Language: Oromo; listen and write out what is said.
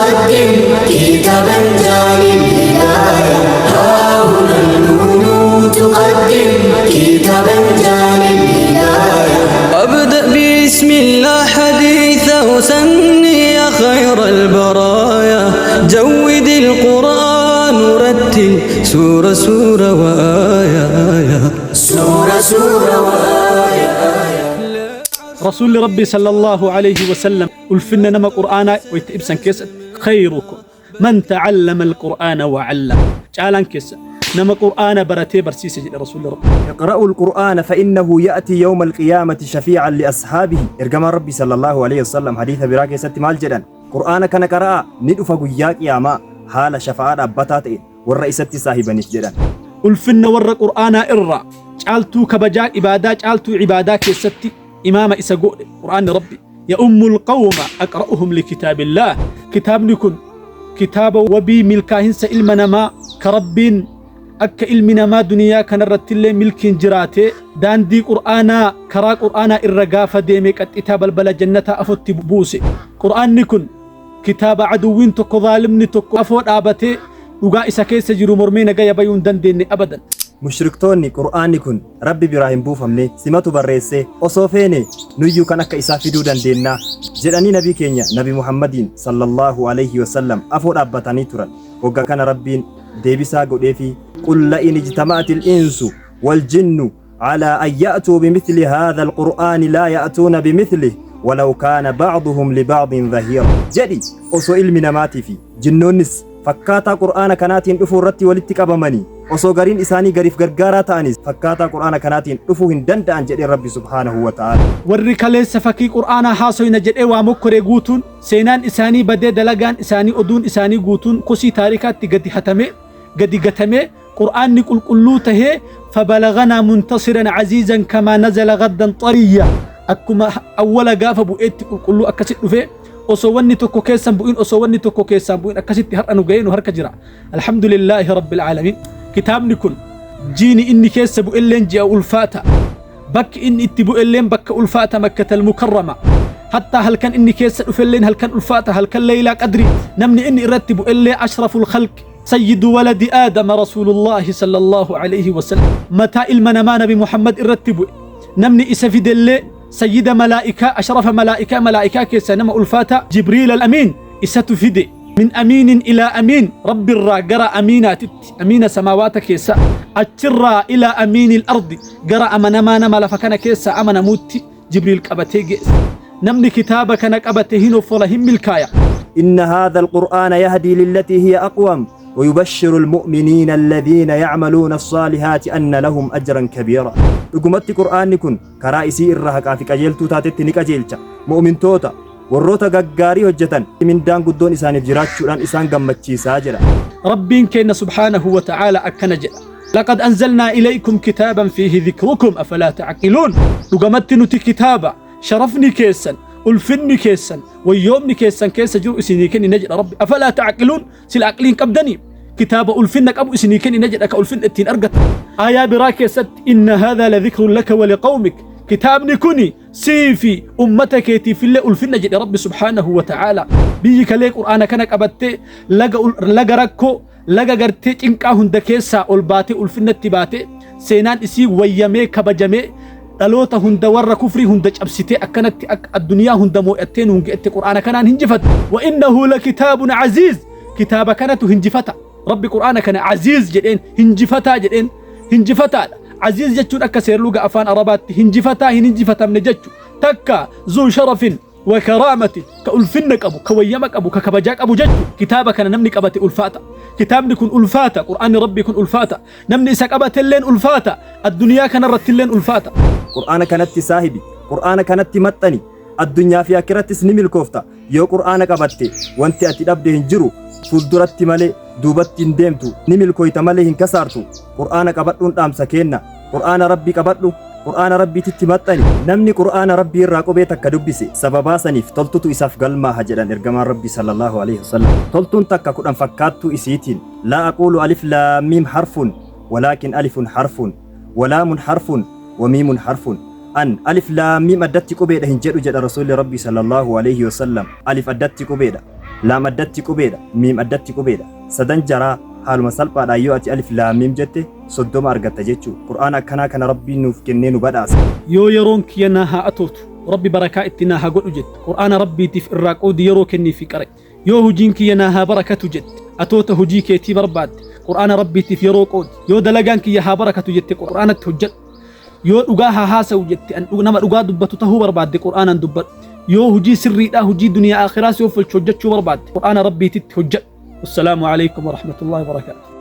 تقدم كتابا جعل الهداية، ها هنا النون تقدم كتابا جعل الهداية. أبدأ بسم الله حديثه سني يا خير البرايا، جود القرآن رتل سورة سورة وآية آية، سورة سورة وآية آية. Rasuulli Rabbii sallallahu alayhi wasallam ulfinna nama Qur'aanaa wayta ibsan keessatti, خيركم من تعلم القرآن وعلم, caalaan keessa nama Qur'aana baratee barsiise jedhe Rasuulli Rabbi. اقرأوا القرآن فإنه يأتي يوم القيامة شفيعا لأصحابه. Ergamaan Rabbi sallallahu alaihi wasallam hadiisa biraa keessatti maal jedhan? Qur'aana kana qara'aa, ni dhufa guyyaa qiyaamaa haala shafa'aa dhaabbataa ta'e warra isatti saahibaniif jedhan. Ulfinna warra Qur'aanaa irraa caaltuu kabajaa ibaadaa, caaltuu ibaadaa keessatti imaama isa godhe Qur'aanni Rabbi. يؤم القوم أقرؤهم لكتاب الله. Kitaabni kun kitaaba wabii milkaahinsa ilma namaa, ka Rabbiin akka ilmi namaa duniyaa kanarratti illee milkiin jiraate daandii Qur'aanaa, karaa Qur'aanaa irra gaafa deeme qaxxitaa balbala jannataa afotti buuse. Qur'aanni kun kitaaba aduwwiin tokko, zaalimni tokko afoo dhaabatee dhugaa isa keessa jiru mormee nagaya bayuu hin dandeenye abadan. Mushriktoonni Qur'aanni kun Rabbi biraa hin buufamne, simatu barreesse, osoo feene nuyyuu kan akka isaa fiduu dandeennaa jedhanii nabii keenya Nabi Muhammadiin sallallahu alaihi wasallam afoo dhaabbatanii turan. Waggaa kana Rabbiin deebisaa godheefi, قل لئن اجتمعت الإنس والجن على أن يأتوا بمثل هذا القرآن لا يأتون بمثله ولو كان بعضهم لبعض ظهيرا. Jedhi, osoo ilmi namaatii fi jinnoonnis fakkaataa Qur'aana kanaatiin dhufuu irratti walitti qabamanii, osoo gariin isaanii gariif gargaaraa ta'anis, fakkaataa Qur'aana kanaatiin dhufuu hin danda'an jedhee Rabbi subhaanahu wa ta'ala. Warri kaleessa fakkii Qur'aanaa haasoyna jedhee waa mokkoree guutuun seenaan isaanii badee, dalagaan isaanii, oduun isaanii guutuun kosii taarikaatti gadi hatamee gadi gatamee, Qur'aanni qulqulluu tahee فبلغنا منتصرا عزيزا كما نزل غدا طريا, akkuma awwala gaafa bu'eetti qulqulluu akkasitti dhufee, osoo wanni tokko keessan bu'in, osoo wanni tokko keessaan bu'in akkasitti har'a nu ga'ee nu harka jira. الحمد لله رب العالمين. Kitaabni kun jiini inni keessa bu'elleen ji'a ulfaata, bakki inni itti bu'elleen bakka ulfaata, Makkatal Mukarrama. Hattaa halkan inni keessa dhufelleen halkan ulfaata, halkan Leeylaa Qadri. Namni inni irratti bu'ellee أشرف الخلق سيد ولد آدم رسول الله صلى الله عليه وسلم. Mataa ilma namaa Nabi Muhammad irratti bu'e. Namni isa fidellee سيد ملائكة، أشرف ملائكة, malaa'ikaa keessa nama ulfaata, Jibriil al-Amiin isatu fide. من أمين إلى أمين, Rabbi irraa gara amiinaatitti, amiina samaawaata keessa, achirraa إلى أمين الأرض, gara amanamaa nama lafa kana keessa amanamuutti Jibriil qabatee geesse. Namni kitaaba kana qabate hin offola, hin milkaaya. إن هذا القرآن يهدي للتي هي أقوم ويبشر المؤمنين الذين يعملون الصالحات أن لهم أجرا كبيرا. Dhugumatti Qur'aanni kun karaa isii irra haqaa fi qajeeltuu taatetti ni qajeelcha, mu'mintoota warroota gaggaarii hojjetan mindaan guddoon isaaniif jiraachuudhaan isaan gammachiisaa jedha. Rabbiin keenya سبحانه وتعالى akkana jedha: لقد أنزلنا إليكم كتابا فيه ذكركم أفلا تعقلون. Dhugumatti nuti kitaaba sharafni keessan, ulfinni keessan, wayyoomni keessan keessa jiru isinii kennina jedha Rabbi. أفلا تعقلون, sila aqliin qabdanii? Kitaaba ulfinna qabu isinii kennina jedha, ka ulfinna ittiin argatan. Aayaa biraa keessatti, إن هذا لذكر لك ولقومك, kitaabni kuni sii fi ummata keetiifillee ulfinna jedhe Rabbi سبحانه وتعالى. Biyyi kalee Qur'aana kana qabattee laga laga rakkoo, laga gartee cinqaa hunda keessaa ol baatee ulfinnatti baatee, seenaan isii wayyamee kabajamee, dhaloota hunda, warra kufrii hunda cabsitee, akkanatti akka addunyaa hunda moo'attee nuun ge'ette Qur'aana kanaan hinjifatte. وإنه لكتاب عزيز. Kitaaba kanatu hinjifata. Rabbi Qur'aana kana عزيز jedheen, hinjifataa jedheen, hinjifataadha. عزيز jechuun akka seerluga afaan Arabaatti hinjifataa, hin hinjifatamne jechu takka, ذو شرف وكرامة, ka ulfinna qabu, ka wayyama qabu, ka kabajaa qabu jechu. Kitaaba kana namni qabate ulfaata. Kitaabni kun ulfaata, Qur'aanni Rabbii kun ulfaata. Namni isa qabatelleen ulfaata, addunyaa kanarrattilleen ulfaata. Qur'aana kanatti saahibi, Qur'aana kanatti maxxani, addunyaa fi akkirattis ni milkoofta. Yoo Qur'aana qabatte wanti ati dhabde hin jiru. Fuulduratti malee duubatti hin deemtu, ni milkooyta malee hin kasaartu. Qur'aana qabadhuun dhaamsa kenna. Qur'aana Rabbii qabadhu, Qur'aana Rabbiititti maxxani. Namni Qur'aana Rabbii irraa qubee takka dubbise sababaa saniif toltutu isaaf galmaaha jedhan ergamaan Rabbii sallallahu alaihi wasallam. Toltuun takka 10 fakkaattuu isiitiin. لا أقول ألف لام ميم حرف ولكن ألف حرف ولام حرف وميم حرف. An alif laam miim addatti qubeedha hin jedhu jedha Rasuulli Rabbii sallallahu alaihi wasallam. Alif addatti qubeedha, Laam addatti qubeedha, miim addatti qubeedha. Sadan jaraa haaluma salphaadhaan yoo ati alif laam miim jette 30 argatta jechuudha. Qur'aana akkanaa kana Rabbiin nuuf kennee nu badhaase. Yoo yeroon kiyya naa haa atootu, Rabbi barakaa itti naa haa godhu jette, Qur'aana Rabbiitiif irraa qoodi yeroo kenniifi qara'i. Yoo hujiin kiyya naa haa barakatu jette, atoota hujii keetii barbaadde, Qur'aana Rabbiitiif yeroo qoodi. Yoo dalagaan kiyya haa barakatu jette Qur'aanatti hojjadhu. Yoo dhugaa haa haasawu jette, an nama dhugaa dubbatu tahuu barbaadde Qur'aanaan dubbadhu. Yoo hujii sirriidhaa hujii duniyaa aakhiraa si offolchu hojjachuu barbaadde Qur'aana Rabbiititti hojjadhu. Wassalaamu aleykum warahmatullaahi wabarakaatuh.